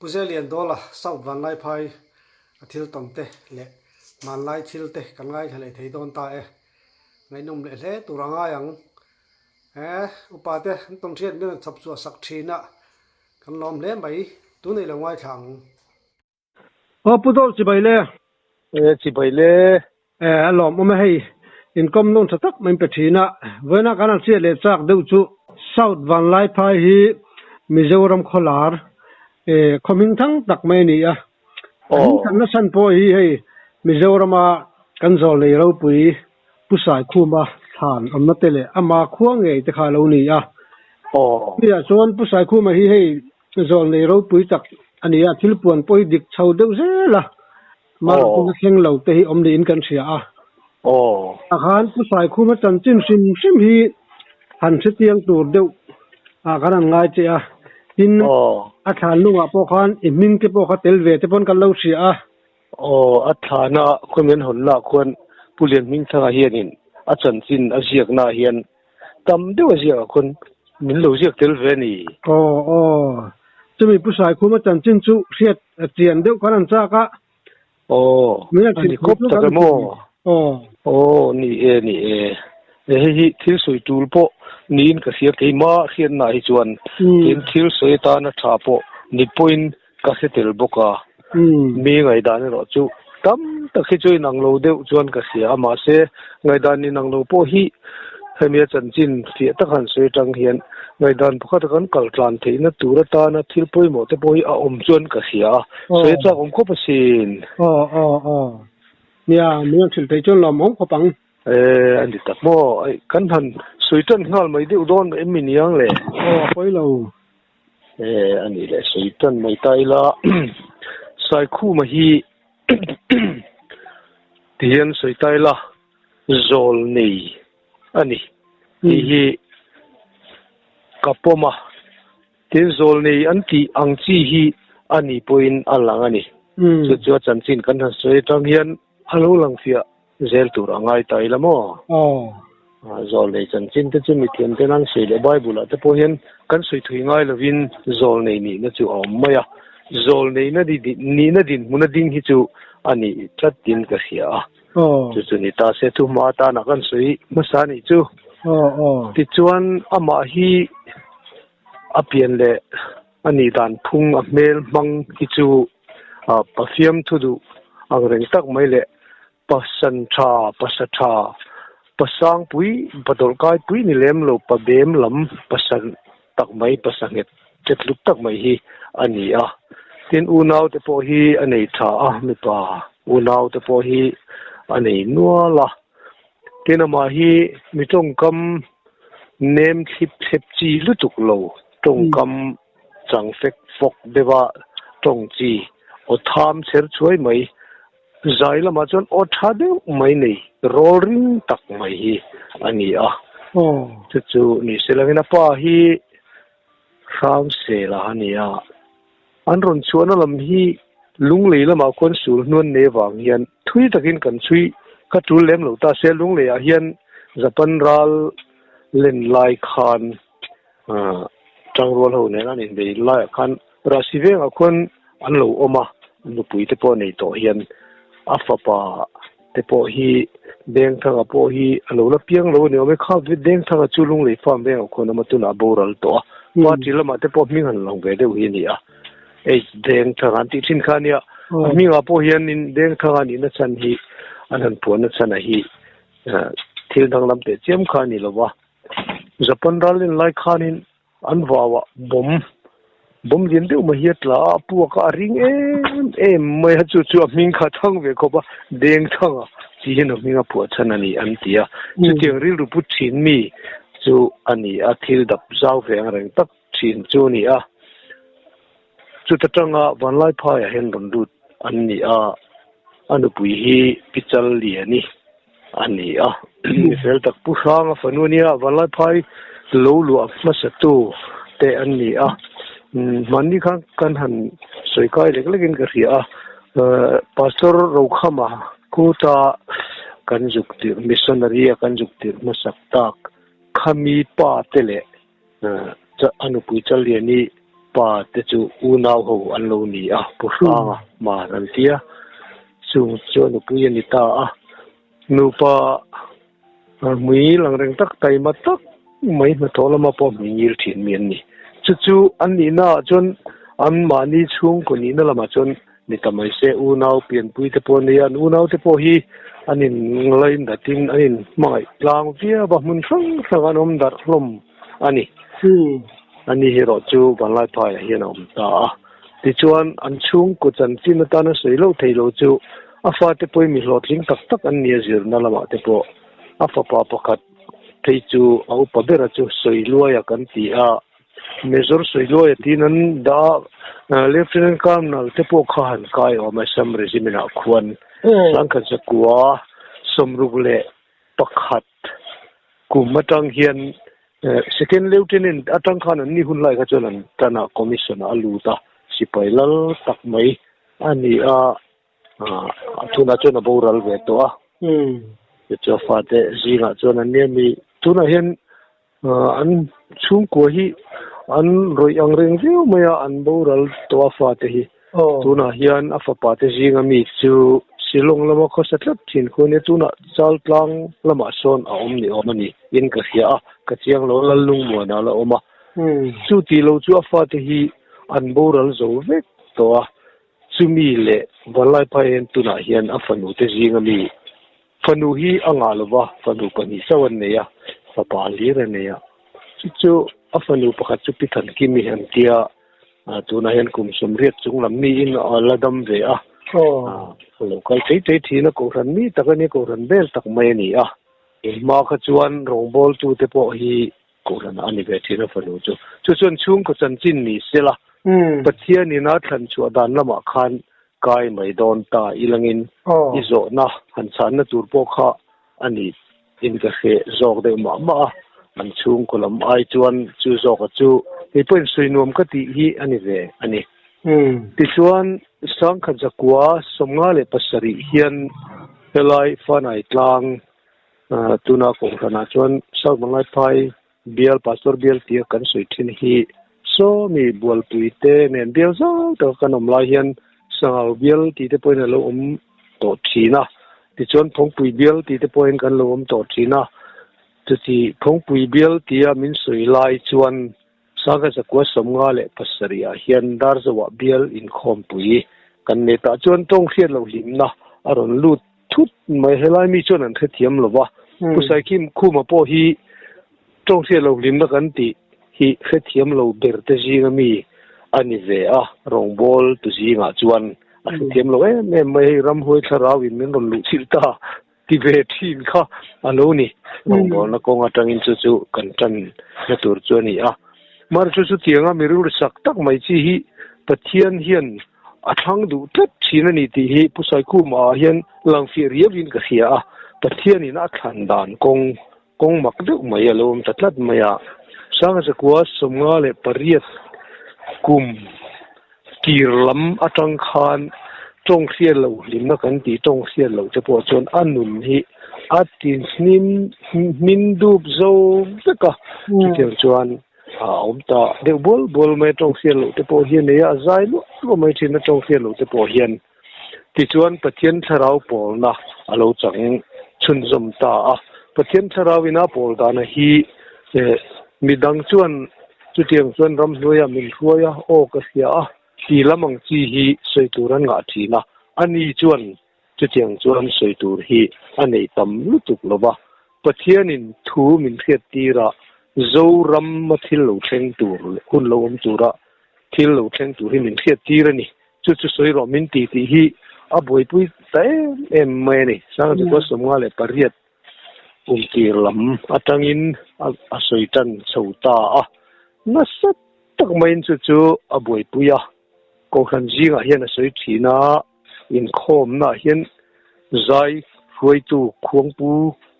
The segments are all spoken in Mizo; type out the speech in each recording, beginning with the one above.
Pu Zeliandawla South Vanlaiphai a thil tawn te leh hmanlai thil te kan ngaithla leh thei dawn ta e. Ngaihnawm leh hle tur a ngai ang. He upa te an tawn hriat min rawn chhawp chhuah sak thin a, kan lawm hle mai. Tunei lo ngaithla ang. Aw Pu Dawr chibai le. E chibai le. E a lawm awm e hei inkawm nawn tha tak mai in pe thin a, vawiina kan han hriat leh chak deuh chu South Vanlaiphai hi Mizoram khawlar e khaw hming thang tak mai a ni a, a hming thanna chhan pawh hi hei Mizorama kan zawlnei ropui Pu Saikhuma thlan awmna te leh ama khua ngei te kha a lo ni a. Chutiah chuan Pu Saikhuma hi hei Zawlnei ropui tak a ni a, thil puan pawh hi dik chho deuh zel a, Martin a thleng lo te hi awm niin kan hria a. Tah khan Pu Saikhuma chanchin hrim hrim hi han hre chiang tur deuh ah kan han ngai che a, tin a thlan lungah pawh khan i hming te pawh kha tel ve te pawn kan lo hria a. Aw, a thlana khawi min hawn lah khuan Pu Lianhmingthanga hianin a chanchin a ziaknaah hian Tam deuh a ziak ah khawn min lo ziak tel ve a ni. Aw aw, chumi Pu Saikhuma chanchin chu hriat chian deuh khan an chak a. Aw, Min a a ni hrilh khawp chu tak kan em aw. Aw. Aw, ni e, ni e. E hei hi thil sawi tul pawh niin ka hria keimah hriatna hi chuan tin thil sawi atana tha pawh ni pawhin ka hre tel bawk a. Mi ngaihdan erawh chu tam tak hi chu inang lo deuh chuan ka hria a, mahse ngaihdan inang lo pawh hi hemi a chanchin fiah tak han sawi atang hian ngaihdan pakhat a kan kal tlan theihna tur atana thil pawimawh te pawh hi a awm chuan ka hria a, sawi a chak awm khawp asin. Aw aw aw. Nia, min rawn hrilh theih chuan lawmawm khawp ang. E, a ni tak maw? Aih, kan han sawi tan nghal mai deuh dawn em mi niang le? Aw, a pawi lo. E, a nih leh sawi tan mai ta ila Saikhuma hi ti hian sawi ta ila zawl nei a ni tih hi ka pawm a, tin zawl nei an tih ang chi hi a ni pawhin a lang a ni. Chu chu a chanchin kan han sawi atang hian a lo lang fiah Zel tur a ngai ta ila maw? Zawlnei chanchin te chu mithiam ten an sawi leh Bible ah te pawh hian kan sawi thui ngai lovin zawlnei nihna chu a awm mai a, zawlneina nihna dinhmuna ding hi chu a nih tlat in ka hria a, chu chu ni ta se thuhma atana kan sawi hmasa nih chu. Tichuan amah hi a pian leh a nih dan phung a hmel hmang hi chu Pathian thu duh ang reng tak mai leh Pasan tha, pasa tha, pasang pui, pa dawlh kai pui ni lem lo, pa bem lam, pasan tak mai, pasa nghet chet lut tak mai hi a ni a. Tin, unau te pawh hi a nei tha a, mipa unau te pawh hi a nei nual a. Tin, amah hi mi tawngkam nem thlip thlep chi lutuk lo, tawngkam chang fek fawk deuha tawng chi aw tham chher chhuai mai Zai lamah chuan aw tha deuh mai nei, rawl ring tak mai hi a ni a. Chu chu ni se langin a pa hi Hrangsela a ni a. An rawn chhuahna lam hi Lunglei lamah khuan sul hnuan nei avang hian thui takin kan chhui ka tul lem lo ta se Lungleiah hian Japan ral len lai khan Tangrual ho nen an inbei laiah khan Rahsi vengah khuan an lo awm a, nupui te pawh nei tawh hian a fapa te pawh hi Dengthanga pawh hi a lo la piang lo a ni awm e, kha Dengthanga chu Lunglei farm vengah khuan awm a tunah a boral tawh a, party lamah te pawh hming han lang ve deuh hi a ni a, hei Dengthanga an tih thin kha a nia, a hmingah pawh hianin Dengthanga nihna chhan hi an han puanna chhanah hi thil danglam teh chiam kha a ni lo va. Japan ral en lai khanin an vauah bomb bomb lian deuh mai hi a tla a, a puak a, a ring em em mai a, chu chu a hming kha a thang ve khawp a, deng thang a tih hian a hming a phuah chhan a ni an ti a, chutiang rilru pu thin mi chu a ni a, thil dap zau ve ang reng tak thin chu a ni a, chuta tanga Vanlaiphaiah hian rawn lut an ni a, a nupui hi Pi Challiani. A ni a, mi fel tak Pu Hranga fanu a nia, Vanlaiphai lo luah hmasatu te an ni a. Hmanni khan kan han sawi kai lek lekin ka hria a, Pastor Rokhama kuta kan zuk tirh, missionary a kan zuk tirh hmasak tak khami pa te leh a nupui Challiani. pa te chu unau ho an lo ni a, Pu Hranga Mar an ti a, chung chu a nupui a ni ta a. Nupa hmui lang reng tak taima tak mai hnathawh lama pawh hmui ngil thin mi an ni. Chu chu an nihna ah chuan an mahni chhungkaw nihna lamah chuan ni ta mai se unau pianpui te pawh an nei a, an unau te pawh hi an in ngainat in an in hmangaih tlang viau a, hmun hrang hrang an awm darh hlawm a ni. Ani hi erawh chu Vanlaiphaiah hian a awm ta a. Tichuan, an chhungkaw chanchin atana sawi loh thei lo chu a fate pawhin mi hlawhtling tak tak an nia zirna lamah te pawh a fapa pakhat phei chu a upa bera chu Sawiluaia kan ti a, Major Sawiluaia tiin an dah a, Lieutenant Colonel te pawh kha han kai awm a Assam Regiment ah khuan sangkhat zakua 61 kum atang hian Second Lieutenant atang khan an ni hun lai kha chuan an tan a commission a lut a, sipai lal tak mai a ni a, a tunah chuan a boral ve tawh a. Tichuan fate zingah chuan an nia mi tunah hian an chhungkua hi an rawih ang reng viau mai a, an boral tawh a fate hi. Tunah hian a fapa te zinga mi chu Shillong lama khawsa tlat thin khu a nia, tunah Chaltlang lamah sawn a awm ni awm a ni in ka hria a, ka chiang lo Lallungmuana la awm a. Chu tih lo chu a fate hi an boral zo vek tawh a, chumi leh Vanlaiphai hian tunah hian a fanu te zinga mi fanu hi a ngah lo va, fanu pahnih chauh an nei a, fapa hlir a nei a, chu chu a fanu pakhat chu Pi Thankimi an tia. Tunah hian kum 80 chung lam miin a la dam ve a, a lo kal thei thei thin a, kohhran mi tak a nia, kohhran vel tak mai a ni a. Hma kha chuan rawngbawltute pawh hi kohhran a ni ve thin a fanu chu. Chu chuan chhungkaw chanchin ni sela, Pathianin a thlan chhuah dan lamah khan kai mai dawn ta ilangin i zawhna han chhanna tur pawh kha a ni in ka hreh zawk deuh mah mah a, an chhungkaw lam ai chuan chu zawka chu kei pawhin sawi nuam ka tih hi a ni ve a ni. Tichuan, 1957 hian helai Fanai tlang tuna Kohhranah chuan South Mangaiphai bial Pastor bial tia kan sawi thin hi sawmi bualpui te nen bial zau taka kan awm lai hian Sangau bial tih te pawhin a lo awm tawh thin a, tichuan Phawngpui bial tih te pawhin kan lo awm tawh thin a, chuti Phawngpui bial tia min sawi lai chuan 1957 ah hian Darzoah bial inkhawmpui kan nei tah chuan tawng hriat loh hlimna a rawn lut thut mai, helai mi chuan an hrethiam lo va, Pu Saikhim Khuma pawh hi tawng hriat loh hlimna kan tih hi hrethiam lo ber te zinga mi a ni ve a, rawngbâwl tu zingah chuan a hrethiam lo em em mai, hei ramhuai thlarau in min rawn luh chilh ta ti ve thin kha a lo ni, rawngbâwlna kawng atangin chu chu kan tan na tur chu a ni a, mahse chu chutianga mi rilru sak tak mai chi hi Pathian hian a thlang duh tlat thin a ni tih hi Pu Saikhuma ah hian langfiah riauin ka hria a, Pathianin a thlan dan kawng Kawng mak deuh mai a lo awm ta tlat mai a, 1958 kum tir lam atang khan tawng hriat loh hlimna kan tih tawng hriat loh te pawh chuan a nun hi a ti hnim hmin dup zo vek a, chutiang chuan a awm ta deuh bual bual mai a tawng hriat loh te pawh hian nei a, a zai luah luah mai thin a tawng hriat loh te pawh hian. Tichuan, Pathian Thlarau pawlna a lo chang chhunzawm ta a. Pathian Thlarau ina pawl dana hi midang chuan chutiang chuan ramhnuaiah min hruai a, aw ka hria a, ti lam ang chi hi sawi tur an ngah thin a. Ani chuan chutiang chuan sawi tur hi a nei tam lutuk lo va. Pathianin thu min hriattir a, Zoram a thil lo thleng tur leh hun lo awm tura thil lo thleng tur hi min hriattir a ni. Chu chu sawi rawh min ti tih hi a buaipui ta em em mai a ni. 1958 kum tir lam atangin a sawi tan chho ta a, nasa tak maiin chu chu a buaipui a. Kohhran zingah hian a sawi thin a, inkhawmnaah hian zai hruaitu khuangpu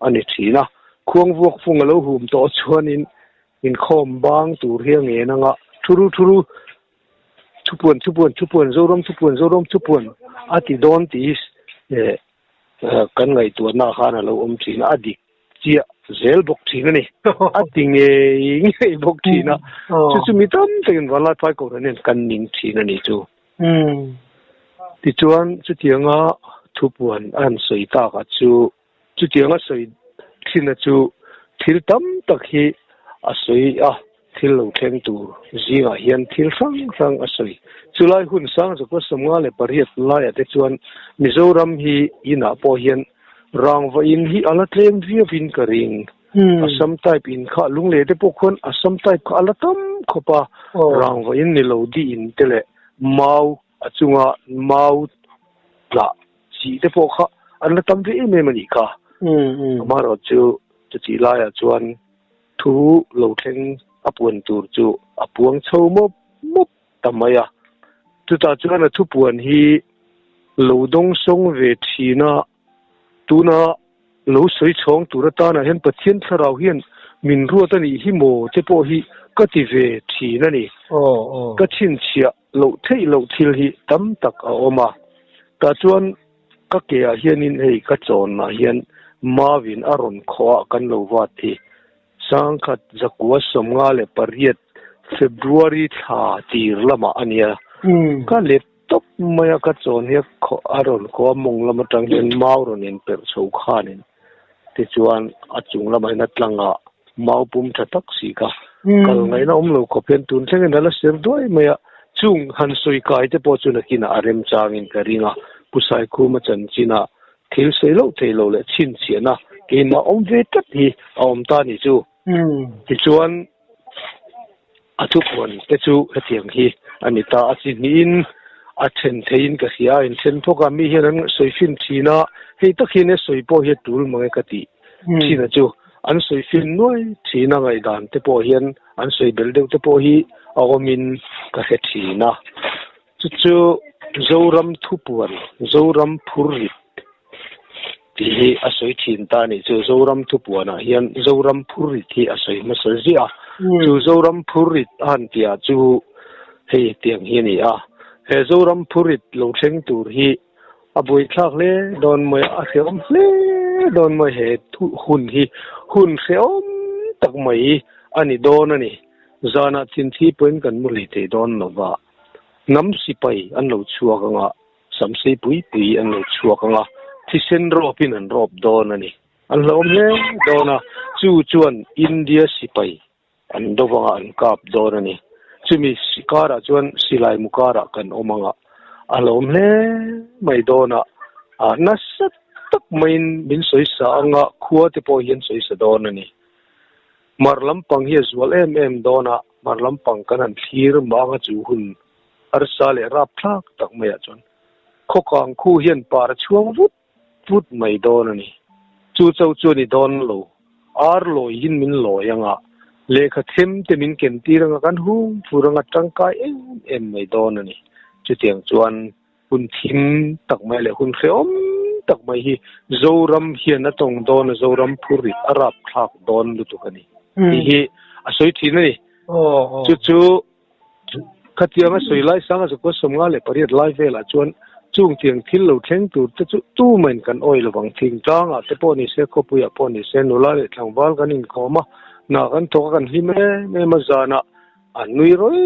a ni thin a. Khuang vuak fung a lo hum tawh chuanin inkhawm bang tur hi a ngen anga thuru thuru Thupuan thupuan thupuan Zoram thupuan Zoram thupuan a ti dawn tih hi kan ngaihtuahna khan a lo awm thin a, a dik chiah zel bawk thin a ni. A ti ngei ngei bawk thin a. Chu chu mi tam takin Vanlaiphai Kohhran hian kan ning thin a ni chu. Tichuan chutianga thupuan a han sawi takah chu Chutianga sawi thinna chu thil tam tak hi a sawi a, thil lo thleng tur zingah hian thil hrang hrang a sawi. Chulai hun sang zakua 58 laiah te chuan Mizoram hi inah pawh hian rangva in hi a la tlem viauin ka ring. Assam type in kha lunglei te pawh khuan Assam type kha a la tam khawp a, rangva in ni lo di in te leh mau a chunga mau tlah Chih te pawh kha an la tam ve em em a nih kha. Amaherawh chu chutih laiah chuan thu lo thleng a puan tur chu a puang chho mawp mawp ta mai a. Chutah chuan a thupuan hi lo dawngsawng ve thin a, tuna lo sawi chhawng tur atana hian Pathian thlarau hian min ruat a nih hi maw te pawh hi ka ti ve thin a ni. Ka chhinchhiah loh theih loh thil hi tam tak a awm a, tah chuan ka ke ah hianin hei ka chawnah hian Mavin a rawn khawh ah kan lo vat hi 1958 February thla tir lamah a nia, ka let tawp mai a ka chawn hi a rawn khawh a mawng lam atang hian mau rawn inperh chho khanin tichuan a chung lamah hian a tlangah mau pum tha tak si kha kal ngaihna awm lo khawp hian tun thlengin a la ser duai mai a, chung han sawi kai te pawh chu nakinah a remchangin ka ring a, Pu Saikhuma chanchinah thil sawi loh thei lo leh chhinchhiahna keimah awm ve tlat hi a awm ta ni chu. Tichuan a thupuan te chu hetiang hi a ni ta, a chi hnihin a then theiin ka hria a, inthen phawk a, mi hian an sawi fin thin a, hei tak hian he sawi pawh hi a tul mang e ka tih thin a chu, an sawi fin nuai thin a, ngaihdan te pawh hian an sawi belh deuh te pawh hi a awmin ka hre thin a, chu chu Zoram thupuan, Zoram phurrit. Tih hi a sawi thin ta a nih chu. Zoram thupuanah hian Zoram phurrit hi a sawi hmasa ziah a. Chu Zoram phurrit a han tihah chu hei tiang hi a ni a. He Zoram phurrit lo thleng tur hi a buaithlak hle dawn mai a, a hrehawm hle dawn mai he hun hi hun hrehawm tak mai a ni dawn a ni. Zanah thinthi pawhin kan mu hlei thei dawn lo va, hnam sipai an lo chhuak ang a. Samsei pui pui an lo chhuak ang a, thisen rawpin an rawp dawn a ni. An hlauhawm hle dawn a, chu chuan India sipai an do vanga an kap dawn a ni. Chumi karah chuan silai mu karah kan awm ang a, a hlauhawm hle mai dawn a, nasa tak maiin min sawisa ang a, khua te pawh hian sawisa dawn a ni. Mar lampang hi a zual em em dawn a, mar lampang kan han thlir mang a chu hun Arsa leh rapthlak tak maiah chuan khawkang khu hian par a chhuang vut vut mai dawn a ni. Chu cho chu a ni dawn lo. Ar lawi hin min lawi anga, lehkha them te min ken tir anga kan hung fur anga tangkai em em mai dawn a ni. Chutiang chuan hun thim tak mai leh hun hrehawm tak mai hi Zoram hian a tawng dawn a, Zoram phurrit a rapthlak dawn lutuk a ni tih hi a sawi thin a ni. Chu chu Khatianga sawi lai sanga zakua 58 lai velah chuan chung tiang thil lo thleng tur te chu tumahin kan awih lo vang. Thingtlangah te pawh ni se, khawpuiah pawh ni se, nula leh tlangval kan inkhawm a, hna kan thawk a, kan hlim em em a, zanah an nui rawi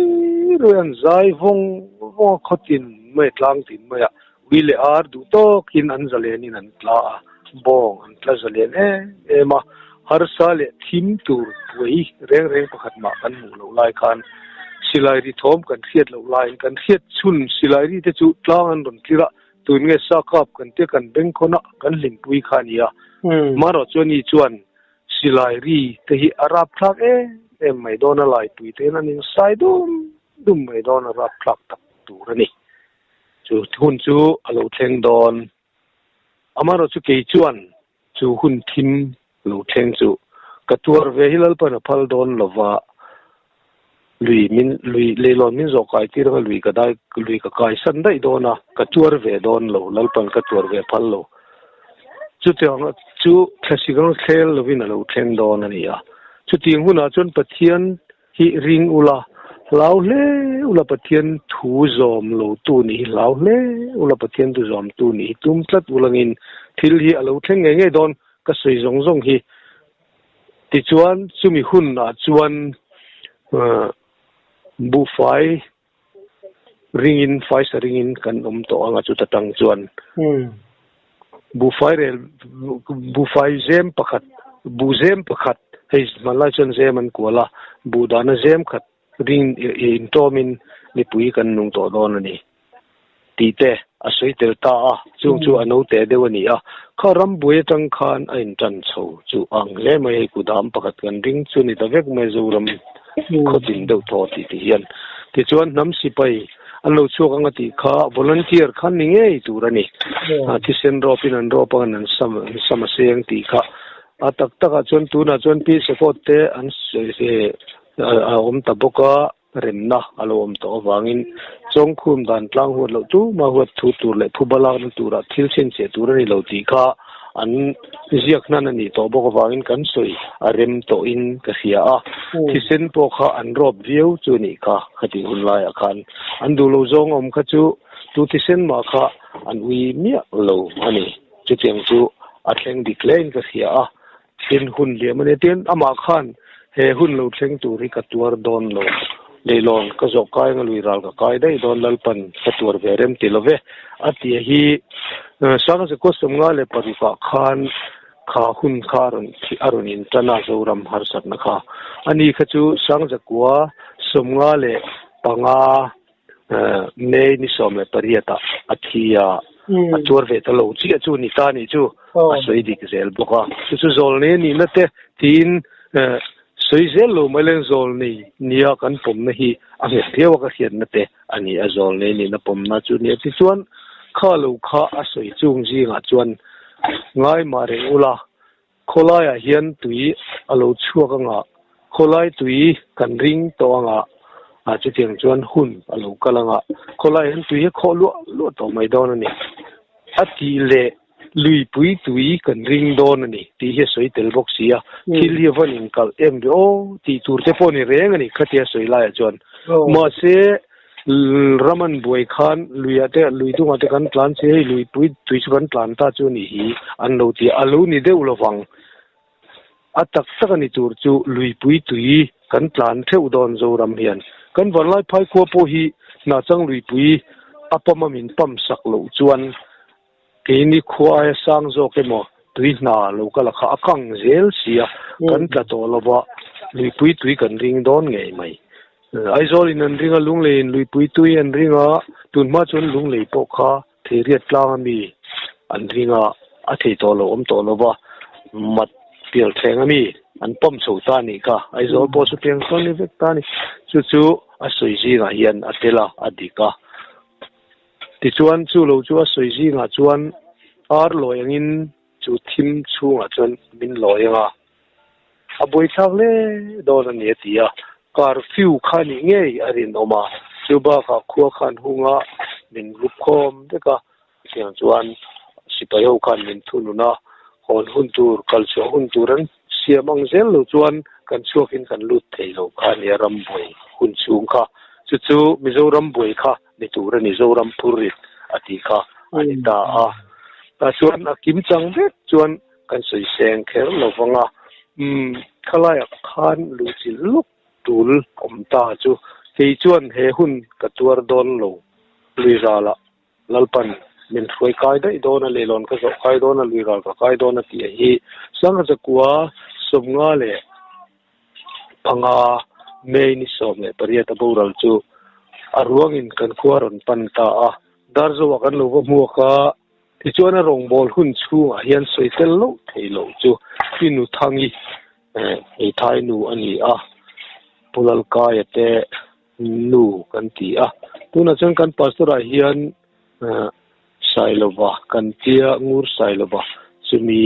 rawi a, an zai vawng vawng a, khawtin mai, tlangtin maiah ui leh ar duh tawkin an zalenin an tla a, bawng an tla zalen em em a, harsa leh thim tur puai reng reng pakhat mah kan hmuh loh lai khan silai ri thawm kan hriat loh laiin kan hriat chhun silai ri te chu tlang an rawn tlir a, tun nge sa kap kan tia kan bengkhawn a kan hlimpui kha a ni a, marawh chuan ni chuan silai ri te hi a rapthlak em em mai dawn a, laipui te hian an insai dum dum mai dawn a rapthlak tak tur a ni. Chu hun chu a lo thleng dawn. Amaherawh chu kei chuan chu hun thim lo thleng chu ka tuar ve hi Lalpan a phal dawn lo va, lui min lui leilawn min zawh kai tir anga lui ka dai lui ka kai san daih dawn a, ka tuar ve dawn lo, Lalpan ka tuar ve a phal lo. Chutiang chu thlasik ang thlel lovin a lo thleng dawn a ni a. Chutiang hunah chuan Pathian Hi ring ula, hlau hle ula Pathian thu zawm lo tu nih hi hlau hle ula Pathian thu zawm tu nih hi tum tlat ulangin thil hi a lo thleng ngei ngei dawn ka sawi zawng zawng hi. Tichuan chumi hunah chuan buhfai ringin, faisa ringin kan awm tawh ang a chuta tang chuan. Buhfai rel, buhfai zem pakhat, buh zem pakhat, hei hmanlai chuan zem an kual a, buh dahna zem khat ring intawmin mipui kan nung tawh dawn a ni tih te a sawi tel ta a, chung chu a naute deuh a ni a, kha rambuai atang khan a intan chho chu a ang hle mai, hei kudam pakhat kan ring chu ni ta vek mai Zoram khawtin deuh thaw tih ti hian. Tichuan hnam sipai an lo chhuak ang a tih kha volunteer khan ni ngei tur a ni, thisen rawpin an rawp ang an sam a seng tih kha a tak takah chuan tunah chuan Pi Sekawt te an a awm ta bawk a, remna a lo awm tawh avangin Chawngkhum dan tlang huat loh tuma huat thu tur leh phuba lakna turah thil chhinchhiah tur a ni lo tih kha an ziak hnan a nih tawh bawk avangin kan sawi a rem tawhin ka hria a. Thisen pawh kha an rawp viau chu a nih kha, khatih hun laiah khan an duh lo zawng awm kha chu tu thisen mah kha an ui miah lo a ni. Chutiang chu a thleng dik hlein ka hria a. Tin hun liam a nia. Tin, amah khan he hun lo thleng tur hi ka tuar dawn lo. Leilawn ka zawh kai anga lui ral ka kai daih dawn Lalpan ka tuar ve rem ti lo ve. A tia hi Sangha 56 ah khan kha hun kha a rawn a rawn in tan a Zoram harsatna kha. Ani kha chu 1955 May ni 18 ah a thi a, a tuar ve ta lo chiah chu ni ta nih chu a sawi dik zel bawk a. Chu chu zawlnei a nihna te tiin sawi zel lo mai leng zawlnei nia kan pawmna hi a nghet viau a ka hriatna te a ni a, zawlnei nihna pawmna chu nia. Tichuan kha lo kha a sawi chung zingah chuan ngai mah reng ula Khawlaiah hian tui a lo chhuak anga, khawlai tui kan ring tawh anga, ah chutiang chuan hun a lo kal anga, khawlaiah hian tui hi khawh luah luah tawh mai dawn a ni. A tih leh luipui tui kan ring dawn a ni tih hi a sawi tel bawk si a, thil hi a vawn inkalh em ve aw tih tur te pawh a ni reng a ni khatia sawi laiah chuan. Mahse, Ram an buai khan luiah te lui dungah te kan tlan che hei luipui tui chu kan tlan ta chu a nih hi an lo ti a, a lo ni deuh lovang. A tak tak a ni tur chu luipui tui kan tlan theuh dawn Zoram hian. Kan Vanlai phai khua pawh hi Hnahchang luipui a pam a min pam sak loh chuan Keini khua aia sang zawk emaw tui hna lo kal a kha a kang zel si a, kan tla tawh lo va, luipui tui kan ring dawn ngei mai. Aizawl in an ring a, Lunglei in luipui tui an ring a, tun hma chuan Lunglei pawh kha Theiriat tlang ami an ring a, a thei tawh lo awm tawh lo va, mat pial thleng ami an pump chho ta a nih kha, Aizawl pawh chu piang sawn ni vek ta a ni. Chu chu a sawi zingah hian a tel a, a dik a. Tichuan, chu lo chu a sawi zingah chuan ar lawi angin chu thim chhungah chuan min lawi ang a, a buaithlak hle dawn a ni a ti a. Curfew kha nih ngei a rinawm a, chu bakah khua khan hunga min rup khawm vek a, chutiang chuan sipai ho khan min thunun a, hawn hun tur, kal chhuah hun tur an siam ang zel lo chuan kan chhuakin kan lut thei lo kha a nia rambuai hun chhung kha. Chu chu Mizoram buai kha ni tur a ni, Zoram phurrit a tih kha a ni ta a. Tah chuan a kim chang vek chuan kan sawi seng kher lo vang a, umm khalaiah khan luhchilh lawk tul awm ta chu kei chuan he hun ka tuar dawn lo, lui ralah Lalpan min hruai kai daih dawn a, leilawn ka zawh kai dawn a, lui ral ka kai dawn a tih a hi 1955 May ni 18 a boral chu a ruangin kan khua a rawn pan ta a, Darzoa kan lo va hmuak a, tichuan a rawngbâwl hun chhungah hian sawi tel loh thei loh chu Pi Nuthangi hmeithai nu a ni a, Pu Lalkaia te nu kan ti a, tunah chuan kan pastor-ah hian Sailova kan tia Ngur Sailova chumi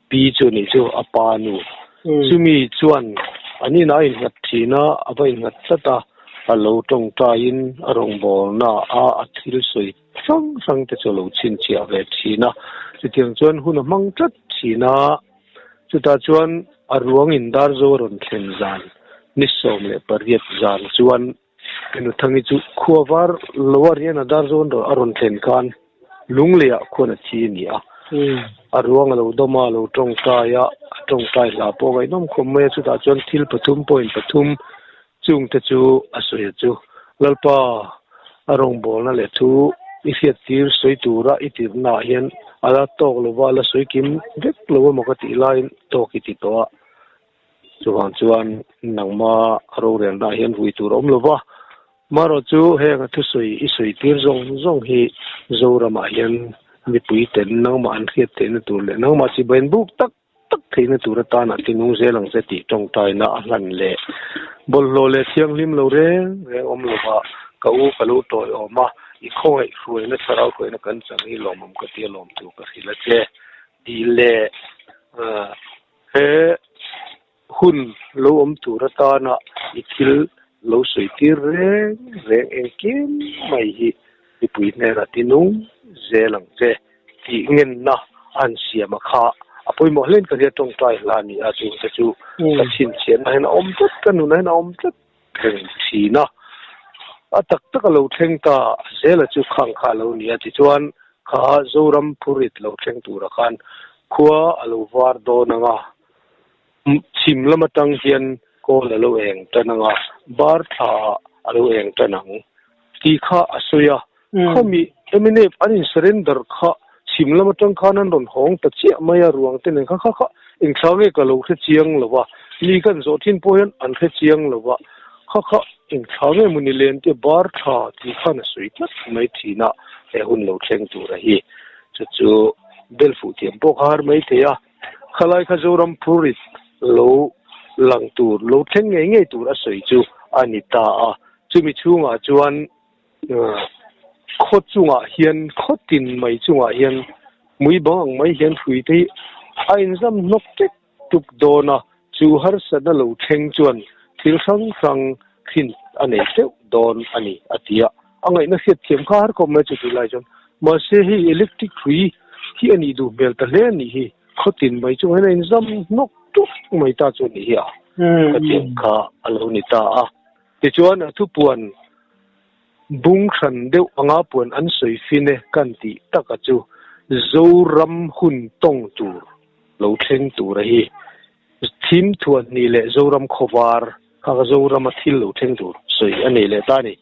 Pi chu nih chu a pa nu. Chumi chuan an inah a innghat thin a, a va innghat tlat a, a lo tawngtaiin a rawngbawlna a a thil sawi hrang hrang te chu a lo chhinchhiah ve thin a. Chutiang chuan hun a hmang tlat thin a, chutah chuan a ruang in Darzo a rawn thlen zan ni 18 zan chuan Nuthangi chu khua var lo a rian a Darzo a rawn thlen khan Lungleiah khuan a thi a ni a. A ruang a lo dawm a, a lo tawngtai a, a tawngtai hla pawh ngaihnawm khawp mai a, chutah chuan thil pathum point pathum chungte chu a sawi a chu. Lalpa a rawngbawlna leh thu i hriattir sawi tura i tirhna ah hian a la tawk lova, a la sawi kim vek lo emaw ka tih laiin tawk i ti tawh a. Chuvang chuan nangma rorelna ah hian vui tur a awm lova, Marawh chu heng a thusawi i sawi tir zawng zawng hi Zoramah hian mipui ten nangmah an hriat theihna tur leh nangmah chibai buk tak tak theihna tur atana tinung zel ang che tih tawngtaina a hlan leh bawlhhlawh leh thianghlim lo reng reng awm lova ka u ka lo tawiawm a, i khawngaih hruaina thlarau hruaina kan chang hi lawmawm ka tia lawm tur ka hrilh a che tih leh he Hun lo awm tur atana i thil lo sawi tir reng reng engkim mai hi mipui hnenah tinung zel ang che tih ngenna an siam a kha a pawimawh hlein ka ria tawngtai hla a ni a, chungte chu ka chhinchhiahna hian a awm tlat, ka nunah hian a awm tlat reng thin a. A tak tak a lo thleng ta zela chu khang kha a lo ni a, tichuan kha Zoram phurit lo thleng turah khan khua a lo var dawn ang a. Chhim lam atang hian kawl a lo eng tan ang a, bar thla a lo eng tan ang tih kha a sawi a. Khami mnf an in surrender kha chhim lam atang khan an rawn hawng ta chiah mai a, ruang te nen kha kha kha engthla nge ka lo hre chiang lo va, mi kan zawh thin pawh hian an hre chiang lo va, kha kha engthla nge mawni len te bar thla tih khan a sawi tlat mai thin a, he hun lo thleng tur a hi chu chu bel fuh thiam pawh kha har mai thei a. Khalai kha Zoram phurit lo lang tur, lo thleng ngei ngei tur a sawi chu a ni ta a. Chumi chhungah chuan khaw chungah hian, khaw tin mai chungah hian mui bang ang mai hian hrui te hi a inzam hnawk tek tuk dawn a, chu harsatna lo thleng chuan thil hrang hrang hrin a nei teuh dawn a ni a ti a. A ngaihna hriat thiam kha har khawp mai chu tih lai chuan mahse hei electric hrui hi a nih duh hmel ta hle a nih hi, khaw tin mai chungah hian a inzam hnawk tuk mai ta chu a nih hi a, ka tiang kha a lo ni ta a. Tichuan a thupuan bung hran deuh anga puan an sawi fin e kan tih taka chu Zoram hun tawng tur lo thleng tura hi Thim thuan hnih leh Zoram khawvar kha ka Zorama thil lo thleng tur sawi a nei leh ta a ni.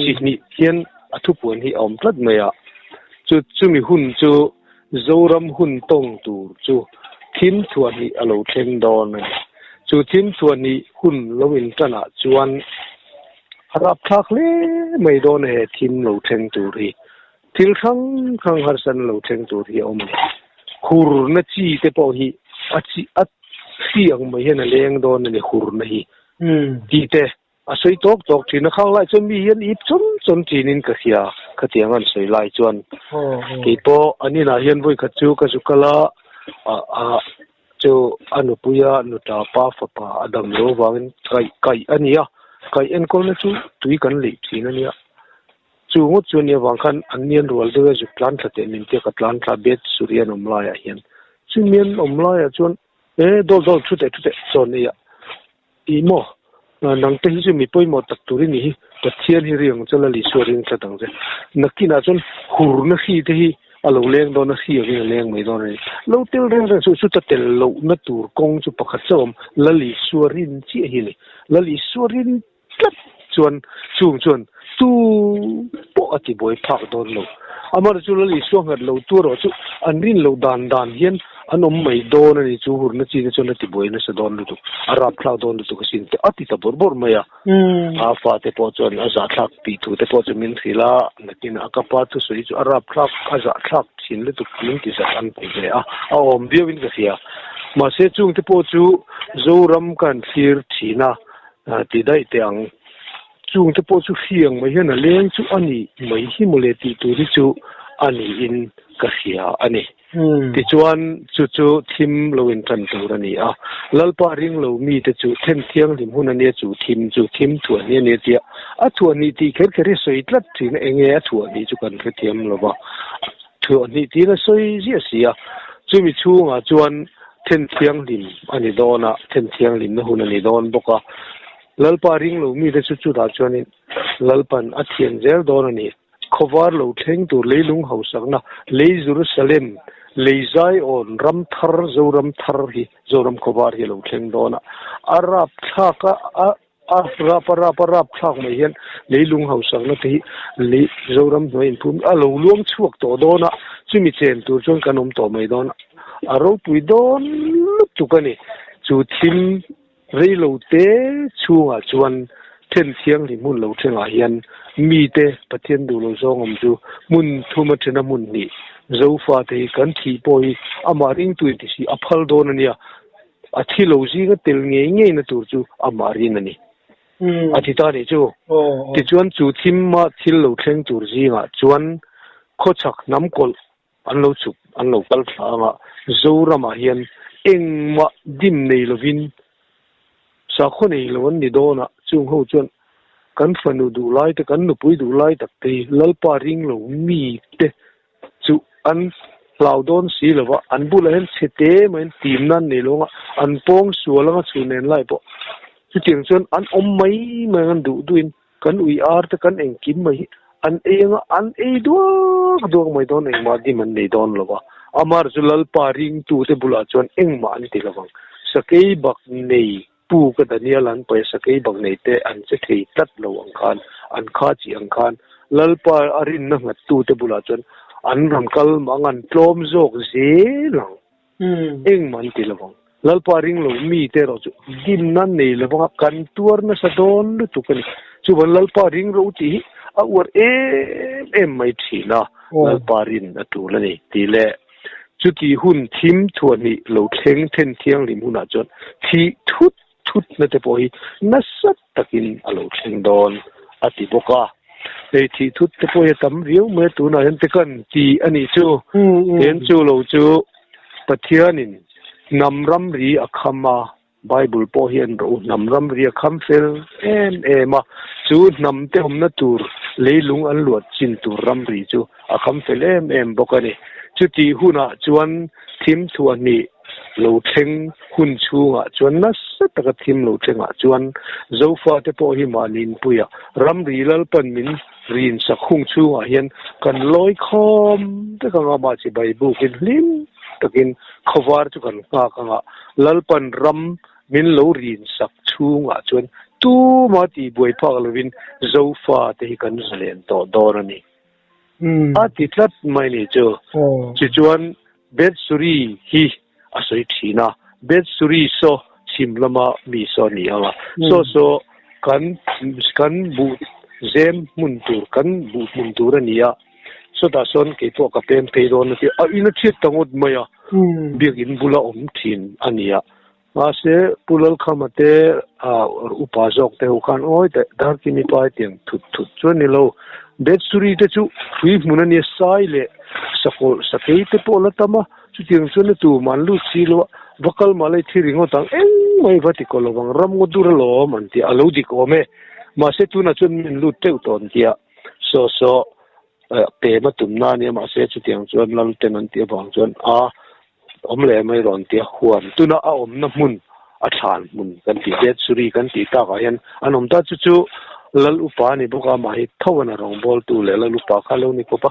Chi hnih hian a thupuan hi a awm tlat mai a, chu chumi hun chu Zoram hun tawng tur chu thim thuan hnih a lo thleng dawn a ni. Chu thim thuan hnih hun lo intanah chuan a rapthlak hle mai dawn a he thim lo thleng tur hi. Thil hrang hrang harsatna lo thleng tur hi a awm a ni. Hurna chi te pawh hi a chi a hri ang mai hian a leng dawn a ni hurna hi tih te a sawi tawk tawk thin a. Khang lai chuan mi hian ip chawm chawm thinin ka hria khatiang an sawi lai chuan kei pawh an inah hian vawi khat chu ka zu kal a a chu a nupuia nuta pa fapa a dam lo avangin kaih kaih a ni a kaih enkawlna chu tui kan leih thin a nia. Chu ngawt chu ania vang khan an nian rual deuh e zuk tlan thla teh min tia ka tlan thla bet Surian awm laiah hian chu mian awm laiah chuan e dawl dawl thu teh thu teh chawn nei ah ih maw nang te hi chu mi pawimawh tak tur i nih hi Pathian hi ring ang che la Isua ring tlat ang che nakinah chuan hurna hri te hi a lo leng dawn a hri angin a leng mai dawn a ni lo tel reng reng chu chuta tel lohna tur kawng chu pakhat chauh a awm Lal Isua rin chiah hi a ni Lal Isua rin tlat chuan chung chuan tu pawh a tibuai phak dawn lo. Amah chu Lal Isua nghat lo tu erawh chu an rin loh dan dan hian an awm mai dawn a ni chu hurna chi te chuan a tibuai nasa dawn lutuk, a rapthlak dawn lutuk asin te a ti ta bawrh bawrh mai a. A fate pawh chuan a zahthlak tih thu te pawh chu min hrilh a, nakin a ka pa thusawi chu a rapthlak, a zahthlak thin lutuk min ti zat an ti ve a, a awm viauin ka hria. Mahse chungte pawh chu Zoram ka han thlir thin a, Ti daih teh ang. Chungte pawh chu hriang mai hian a leng chu a nih mai hi mawle tih tur hi chu a niin ka hria a ni. Tichuan chu chu thim lo intan tur a ni a, Lalpa ring lo mite chu then thianghlim hun a nia chu thim chu thim thuah hnih a nia tia a thuah hnih tih kher kher hi sawi tlat thin a, enge a thuah hnih chu kan hrethiam lo va, thuah hnih tiin a sawi ziah si a, chumi chhungah chuan Then thianghlim a ni dawn a, then thianghlimna hun a ni dawn bawk a. Lalpa ring lo mite chu chutah chuanin Lalpan a thian zel dawn a ni. Khawvar lo thleng tur leilung hausakna, lei Jerusalem Lei Zion ram thar, Zoram thar hi, Zoram khawvar hi a lo thleng dawn a. A rapthlak a, a a rap a rap a rapthlak mai hian leilung hausakna te hi lei Zoram hnuai inphum a lo luang chhuak tawh dawn a, chumi chen tur chuan kan awm tawh mai dawn a, a ropui dawn lutuk a ni. Chu thim reilo te chhungah chuan then thianghlim hmun lo thlengah hian mite Pathian duh lo zawng awm chu hmun thum a then a hmun hnih Zofa te hi kan thih pawh hi amah ringtu in ti si a phal dawn a nia. A thi lo zinga tel ngei ngeina tur chu amah rin a ni. A ti ta nih chu. Tichuan chu thimma thil lo thleng tur zingah chuan khawchhak hnam kawlh an lo chuk an lo kal thla anga Zoramah hian engmah dim nei lovin sakhaw nei lo an ni dawn a, chung ho chuan kan fanu duh lai te kan nupui duh lai tak te hi Lalpa ring lo mi te chu an hlau dawn si lo va, an bulah hian chhe te maiin timna an nei lo anga an pawng sual anga chhun nen lai pawh chutiang chuan an awm mai mai ang an duh duhin kan ui ar te kan engkim mai hi an ei anga an ei duak duak mai dawn engmah dim an nei dawn lo va, amar chu Lalpa ringtu te bulah chuan engmah an ti lo vang, sakei bak nei Pu ka Daniel an pawisa kei bak nei te an che thei tlat lo ang khan, an kha chi ang khan Lalpa a rinna nghat tu te bulah chuan an rawn kal mah ang an tlawm zawk zel ang. Engmah an ti lo ang. Lalpa ring lo mi te erawh chu dimna nei lo anga kan tuar nasa dawn lutuk a ni. Chuvan Lalpa ring ro tih hi a uar em em mai thin a, Lalpa rin a tul a ni tih leh Chuti hun thim thuahnih lo thleng then thianghlim hunah chuan thih thut thutna te pawh hi nasa takin a lo thleng dawn a ti bawk a. Hei thih thut te pawh hi a tam viau mai a, tunah hian te kan ti a nih chu. Ten chu lo chu Pathianin hnam ramri a kham a, Bible pawh hian ro hnam ramri a kham fel em em a, chu hnam te awmna tur leilung an luat chin tur ramri chu a kham fel em em bawk a ni. Chutih hunah chuan thim thuahnih lo thleng hun chhungah chuan nasa taka thim lo thlengah chuan Zofate pawh hi mahni inpuia ramri Lalpan min rin sak hung chhungah hian kan lawi khawm vek anga mah chibai bukin hlim takin khawvar chu kan nghak anga Lalpan ram min lo rin sak chhungah chuan tuma tih buai phak lovin Zofa te hi kan zalen tawh dawn a ni. A ti tlat mai ni chu. Tichuan Bethsuri hi a sawi thin a, Bethsuri saw chhim lama mi saw a ni ang a, saw saw kan kan buh zem hmun tur kan buh hmun tur a ni a, sawtah sawn kei pawh ka pem phei dawn a ti a, in a thiat ta ngawt mai a, biakin bula awm thin a ni a, mahse Pu Lalkhama te upa zawk te ho khan awi teh Darkimi pa hetiang thut thut chu a ni lo, Bethsuri te chu hrui hmun a nia sai leh sakawlh sakei te pawh la tam a, Chutiang chuan a tum an lut si lo a, va kal mah la i thi ringawt ang, engmah i va ti kaw lo vang, ram ngaw dur alawm an ti a, a lo dik awm e. Mahse tunah chuan min lut teuh tawh an ti a, saw saw pem a tum na a nia, mahse chutiang chuan lal ten an tih avang chuan a awm leh mai rawn ti a, huan tuna a awmna hmun a thlan hmun kan tih Bethsuri kan tih takah hian an awm ta, chu chu lal upa a ni bawk a, mahni thoan a rawngbawltu leh lal upa kha a lo ni kawp a.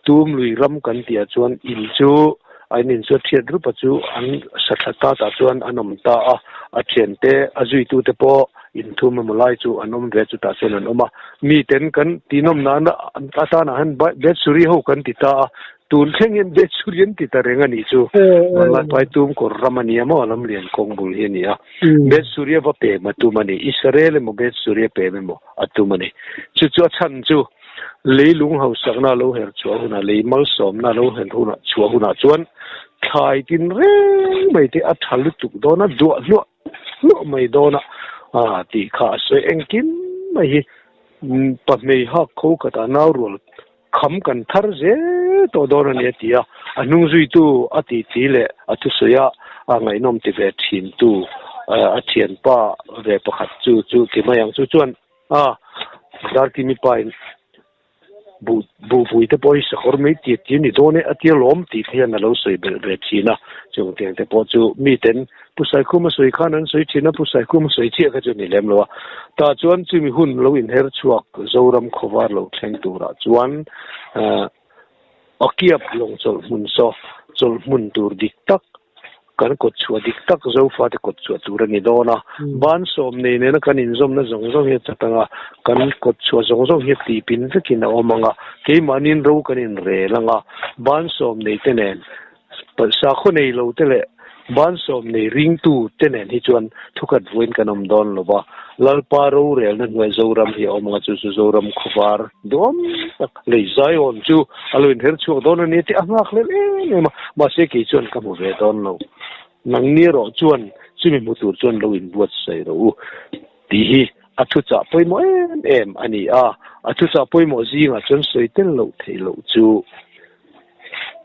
Tum lui ram kan tihah chuan in chu an in chu a thiat rup a chu an sa thla ta tah chuan an awm ta a, a thiante a zuitute pawh in thum emaw lai chu an awm ve chutah chuan an awm a, miten kan tihnawm nana atanah hian Bethsuri ho kan ti ta a, tun thleng hian Bethsuri an ti ta reng a nih chu, Vanlaipai tum kawr ram a nia maw lamlian kawng bul hi a ni a, Bethsuri a va pem a tum a ni, Israel emaw Bethsuri a pem emaw a tum a ni, chu chu a chhan chu. Leilung hausakna lo her chhuah hunah, lei malsawmna lo her hunah chhuah hunah chuan thlai tin reng mai te a tha lutuk dawn a, duah hluah hluah mai dawn a, a tih kha a sawi engkim mai hi pahmei hak kho khatah nau rual kham kan thar zel tawh dawn a ni a ti a, a hnung zuitu a titi leh a thusawi a, a ngaihnawm ti ve thintu a thianpa ve pakhat chu chu ti mai ang chu chuan. A, Darkimi pa in buh buhpui te pawh hi sakawr mai tir tir ni dawn e a tia lawm tih te hian a lo sawi belh ve thin a, chung tiang te pawh chu miten Pu Saikhuma sawi khan an sawi thin a, Pu Saikhuma sawi chiah kha chu ni lem lo a, tah chuan chumi hun lo inher chhuak Zoram khawvar lo thleng turah chuan Aw kiap lawng chawlh hmun saw. chawlh hmun tur dik tak, kan kawt chhuah dik tak Zofate kawt chhuah tur a ni dawn a. Ban sawm nei nena kan inzawmna zawng zawng hi a chat ang a, kan kawt chhuah zawng zawng hi tihpin vekin a awm ang a, keimahniin ro kan inrel ang a, ban sawm nei te nen Sakhaw nei lo te leh ban sawm nei ringtu te nen hi chuan thukhat vawiin kan awm dawn lo va, Lalpa rorelna hnuai Zoram hi a awm ang a, chu chu Zoram khawvar duam tak lei Zion chu a lo inher chhuak dawn a ni tih a nghak hlel em em a, mahse kei chuan ka hmu ve dawn lo. Nangni erawh chuan chumi hmu tur chuan lo inbuatsaih rawh u tih hi a thuchah pawimawh em em a ni a, a thuchah pawimawh zingah chuan sawi tel loh theih loh chu.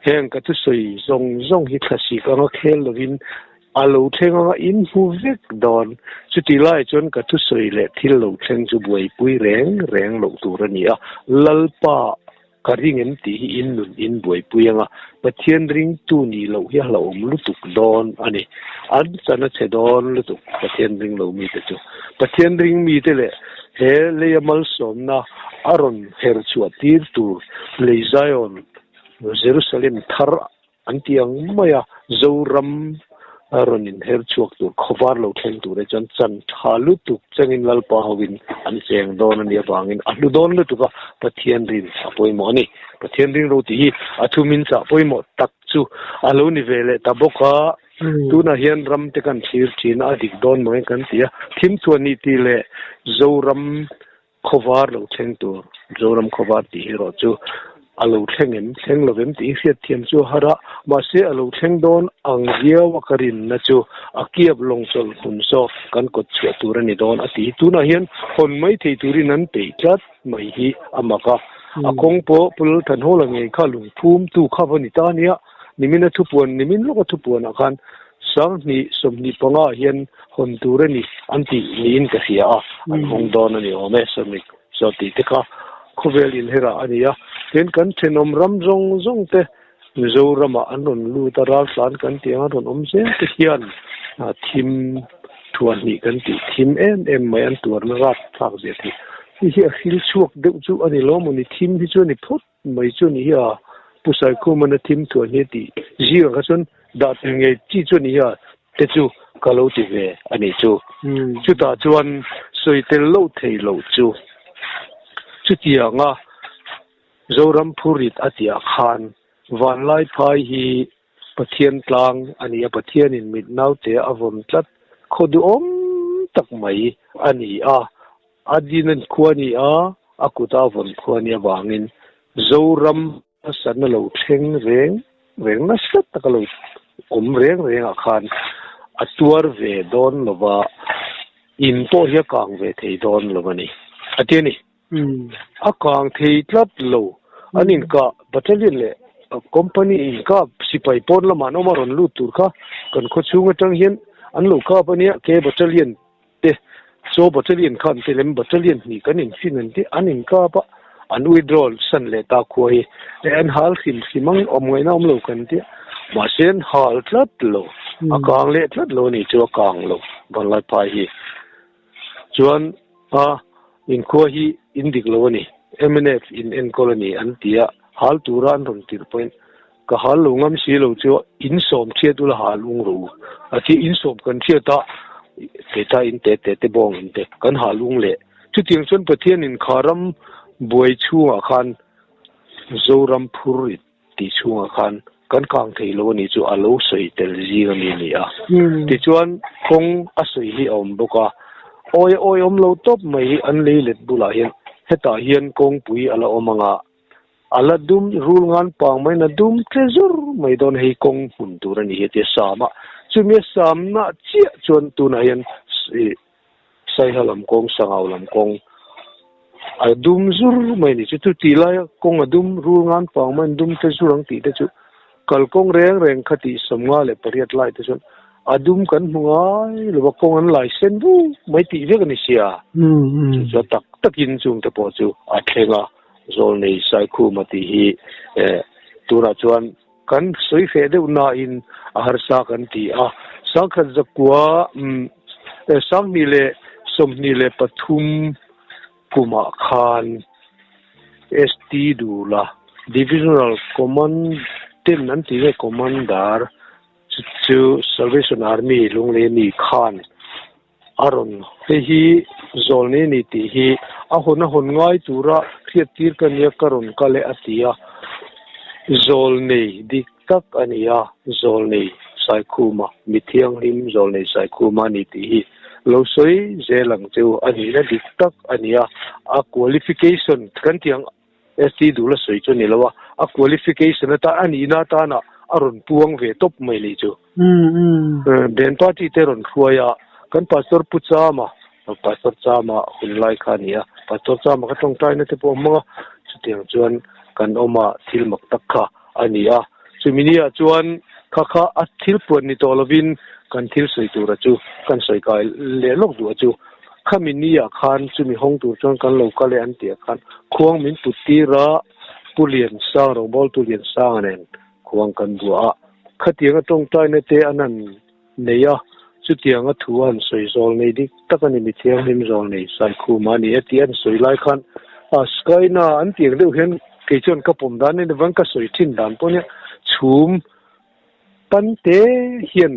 Heng ka thusawi zawng zawng hi thlasik anga khel lovin a lo thleng anga in hmu vek dawn. Chutih laiah chuan ka thusawi leh thil lo thleng chu buaipui reng reng loh tur a ni a, Lalpa ka ring em tih hi in nun in buaipui anga Pathian ringtu nih loh hi a hlauhawm lutuk dawn a ni. An chan a chhe dawn lutuk Pathian ring lo mite chu. Pathian ring mite leh he leia malsawmna a rawn her chhuah tir tur lei Zion, Jerusalem thar an ti ang mai a, Zoram a rawn inher chhuak tur khawvar lo thleng tur e chuan chan tha lutuk chengin Lalpa hoin an cheng dawn a nih avangin a hlu dawn lutuk a, Pathian rin a pawimawh a ni. Pathian ring ro tih hi a thumin chah pawimawh tak chu a lo ni ve leh ta bawk a. Tunah hian ram te kan thlir thin a, a dik dawn mai kan ti a, thim chuan ni tih leh Zoram khawvar lo thleng tur, Zoram khawvar tih erawh chu a lo thleng em, thleng lo em tih hi hriatthiam chu a har a, mahse a lo thleng dawn ang viau a ka rinna chu a kiap lawng chawlh hmun saw kan kawt chhuah tur a ni dawn a ti. Tunah hian hawn mai thei turin an peih tlat mai hi a mak a, a kawng pawh Pu Lalthanhawla ngei kha lungphumtu kha va ni ta nia. Nimina thupuan, nimin lawka thupuanah khan 2025 ah hian hawn tur a ni an tih niin ka hria a, an hawng dawn a ni awm e, sawmi saw tih te kha khawvel inherah a ni a. Tin, kan thenawm ram zawng zawng te Mizoramah an rawn lut a, raltlan kan tih ang an rawn awm zel te hian thim thuahhnih kan tih thim em em mai an tuarna rat thlak zia theih. Hei hi a hril chhuak deuh chu a ni lo maw ni, thim hi chu a ni phawt. Mai chu ni hi a, Pu Saikhumana thim thuan hi tih zingah kha chuan dah tel ngei chi chu a ni hi a te chu ka lo ti ve a nih chu. Chutah chuan sawi tel loh thei loh chu chutianga Zoram phurit a tihah khan Vanlaiphai hi Pathian tlang a ni a, Pathianin mit naute a vawn tlat khaw duhawm tak mai a ni a. A din khua a ni a, a kuta a vawn khua a nih avangin Zoram harsatna lo thleng reng reng nasa taka lo awm reng rengah khan a tuar ve dawn lo va, in pawh hi a kang ve thei dawn lo a ni, a ti a ni. A kang thei tlat lo. An inkah battalion leh company inkap sipai pawn lamah an awm a rawn lut tur kha kan khawchhung atang hian an lo kap a nia, ke battalion te chaw battalion khan te lem battalion hnih kan infin an ti an inkap a an withdrawal san leh ta khua hi leh an hal hrim hrim ang awm ngaihna awm lo kan tia mahse an hal tlat lo a kang leh tlat lo a ni chu a kang lo Vanlaiphai hi chuan a inkhua hi in dik lo a ni mnf in enkawl a ni an ti a hal tura an rawn tirh pawhin Ka hal lo ngam si lo chu in sawm thiat ula hal ung rawh u. A ti in sawm kan thiat a, kei ta in te te te bawng in te kan hal ung leh. Chutiang chuan Pathian in kha ram buai chhungah khan Zoram phur rit tih chhungah khan kan kang thei lo a nih chu a lo sawi tel zing a mi a ni a. Tichuan kawng a sawi hi a awm bawk a, awi awi awm lo tawp mai hi an lei let bulah hian hetah hian kawngpui a la awm ang a, A la dum rul ngan pang mai na dum tle zur mai dawn hei kawng hmun tur a ni hi a ti a sam a, chumi a sam na chiah chuan tunah hian ih Saiha lam kawng Sangau lam kawng a dum zur mai a ni chu chu tih laia kawng a dum rul ngan pang mai an dum tle zur ang tih te chu kalkawng reng reng kha tih 58 lai te chuan a dum kan hmu ngai lo va kawng an lai sen vuk mai tih vek a ni sia chu chu a tak takin chungte pawh chu a thleng a. Zawlnei Saikhuma tih hi tunah chuan kan sawi feh deuh nain a harsa kan ti a. 10,900 2023 kumah khan ST Dula Divisional Command. Captain an tih nge Commander chu chu Salvation Army Lunglei mi khan a rawn hei hi zawlni a ni tih hi a hawn a hawn ngai tura hriat tir ka nia ka rawn kal e a ti a, zawlnei dik tak a ni a, zawlnei Saikhuma mi thianghlim zawlnei Saikhuma a ni tih hi lo sawi zel ang che u a nihna dik tak a ni a, a qualification kan tih ang ST duh la sawi chu a ni lo a, a qualification atan a nihna atana a rawn puang ve tawp mai leh chu. Band party te rawn hruai a, kan Pastor Pu Chama, Pastor Chama hun lai kha a ni a, Pastor Chama kha tawngtaina te pawh a hmang a, chutiang chuan kan awm a thil mak tak kha a ni a. Chumi ni ah chuan kha kha a thil puan ni tawh lovin kan thil sawi tura chu kan sawi kai leh lawk duh a chu. Khami ni ah khan chumi hawng tur chuan kan lo kal e an tih ah khan khuang min put tir a, Pu Liansang, rawngbawltu Liansanga nen khuang kan buah a. Khatianga tawngtaina te an han nei a, chutianga thu a han sawi zawl nei dik tak a ni, mi thianghlim zawl nei Saikhuma a ni e tih an sawi lai khan a Skyna an tih ang deuh hian kei chuan ka pawm dan a ni vang ka sawi thin dan pawh nia chhum pan te hian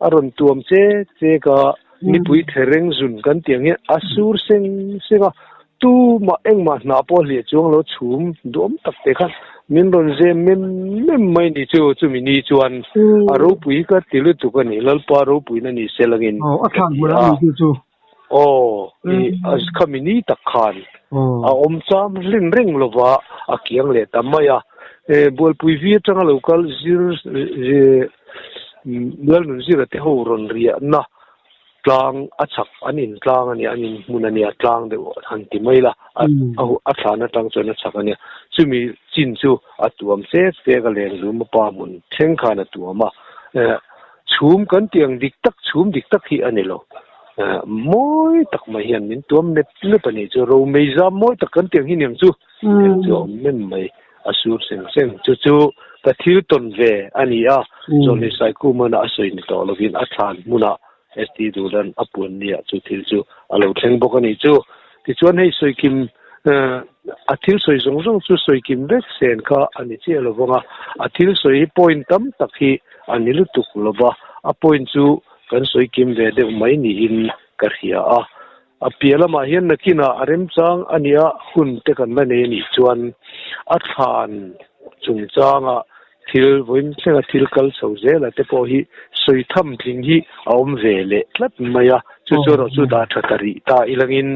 a rawn tuam che che ka nipui thereng zun kan tih ang hian a sur seng seng a. Tumah engmah hnah pawh hliah chuang lo chhum duam tak te khan min rawn zem mem mem mai ni chu chumi ni chuan a ropui ka ti lutuk a ni Lalpa ropuina ni se langin ka ti a aw i khami ni tak khan a awm cham hlen reng lova a kiang leh ta mai a Bualpui vi atanga lo kal zir Lalnunzira te ho rawn riahna Tlang a chhak an in tlang a nia, an in hmun a nia, tlang deuh han ti mai la, a thlan atang chuan a chhak a nia. Chumi chin chu a tuam chek chek a, lengzum a pa hmun thleng khan a tuam a. Chhum kan tih ang dik tak, chhum dik tak hi a ni lo. Mawi tak mai hian min tuam mep mep a nih chu, romei zam mawi tak kan tih ang hi niang chu. Eng chu a awm mem mai, a sur seng seng. Chu chu ka thil tawn ve a ni a, Chawlhni Saikhumana a sawi ni tawh lovin a thlan hmunah ST Dulan a puan nia chu thil chu a lo thleng bawk a nih chu. Tichuan hei sawikim a thil sawi zawng zawng chu sawikim vek sen kha a ni chiah lo vang a, a thil sawi hi point tam tak hi a ni lutuk lo va, a point chu kan sawikim ve deuh mai niin ka hria a. A piah lamah hian nakinah a remchang a nia hun te kan la nei a nih chuan a thlan chungchanga thil vawiin thlenga thil kal chho zela te pawh hi sawi tham tling hi a awm ve leh tlat mai a, chu chu erawh chu dah tha ta rih ta ilangin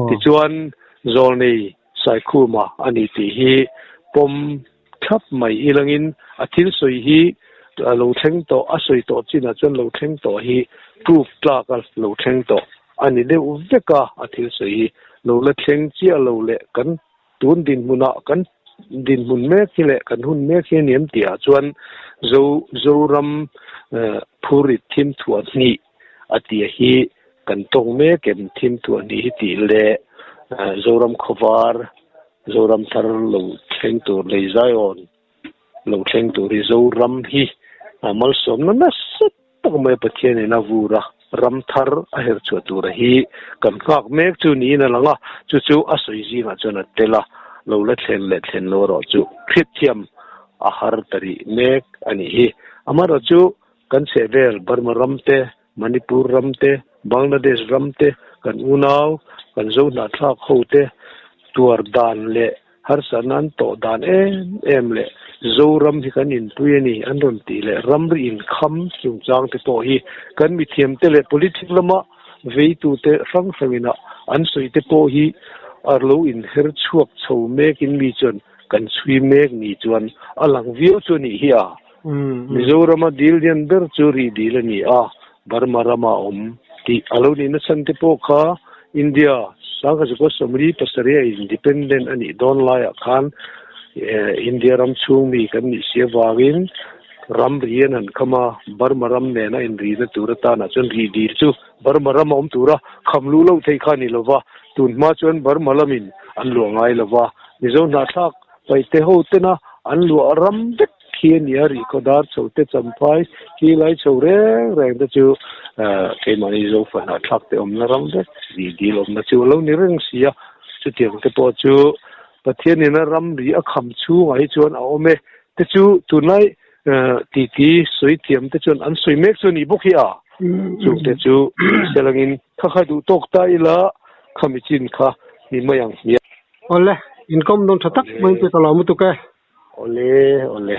tichuan Zawlnei Saikhuma a ni tih hi pawm thlap mai ilangin a thil sawi hi a lo thleng tawh, a sawi tawh chinah chuan lo thleng tawh hi proof tlak a lo thleng tawh a ni deuh vek a, a thil sawi hi lo la thleng chiah lo leh kan tun dinhmunah kan dinhmun mek hi leh kan hun mek hi a ni em tihah chuan Zo Zoram phurit thim thuah hnih a tia hi kan tawng mek em thim thuah hnih hi tih leh Zoram khawvar Zoram thar lo thleng tur lei Zion lo thleng tur hi Zoram hi a malsawmna nasa tak mai Pathian in a vur a, ram thar a herh chhuah tura hi kan nghak mek chu niin a lang a, chu chu a sawi zingah chuan a tel a, lo la thlen leh thlen lo erawh chu hriatthiam a har ta rih mek a nih hi. Amaherawhchu kan chhehvel Burma ram te, Manipur ram te, Bangladesh ram te, kan unau, kan Zohnahthlak ho te tuar dan leh harsatna an tawh dan em em leh Zoram hi kan inpui a ni an rawn tih leh ramri inkham chungchang te pawh hi kan mithiam te leh politic lama veitute hrang hrangin a an sawi te pawh hi a lo inher chhuak chho mekin mi chuan kan chhui mek ni chuan a lang viau chu a nih hi a. Mizorama dil lian ber chu rih dil a ni a, Burma rama awm tih a lo nihna chhan te pawh kha India sangkhat sawmli pasarih a independent a nih dawn laiah khan India ram chhung mi kan nih si avangin ramri an han kham a, Burma ram nena inrihna tur atanah chuan rih dil chu Burma rama awm tura kham luh loh theih kha a ni lova, tun hma chuan Burma lamin an luah ngai lova, Mizo hnahthlak Paihte ho tena an luah ram vek khi a ni a, rihkhaw dar chho te champhai khi lai chho reng reng te chu keimahni Zofa hnahthlak te awmna ram vek ri dil awmna chu a lo ni reng si a, chutiang te pawh chu Pathianin a ram ri a kham chhungah hi chuan a awm e te chu tunlai. Titi sawi thiam te chuan an sawi mek chu a nih bawk hi a. Chungte chu selangin kha kha duh tawk ta ila khami chin kha ni mai ang hmiang. Awle, inkawm dawn tha tak mai te ka lawm lutuk e. Awle, awle.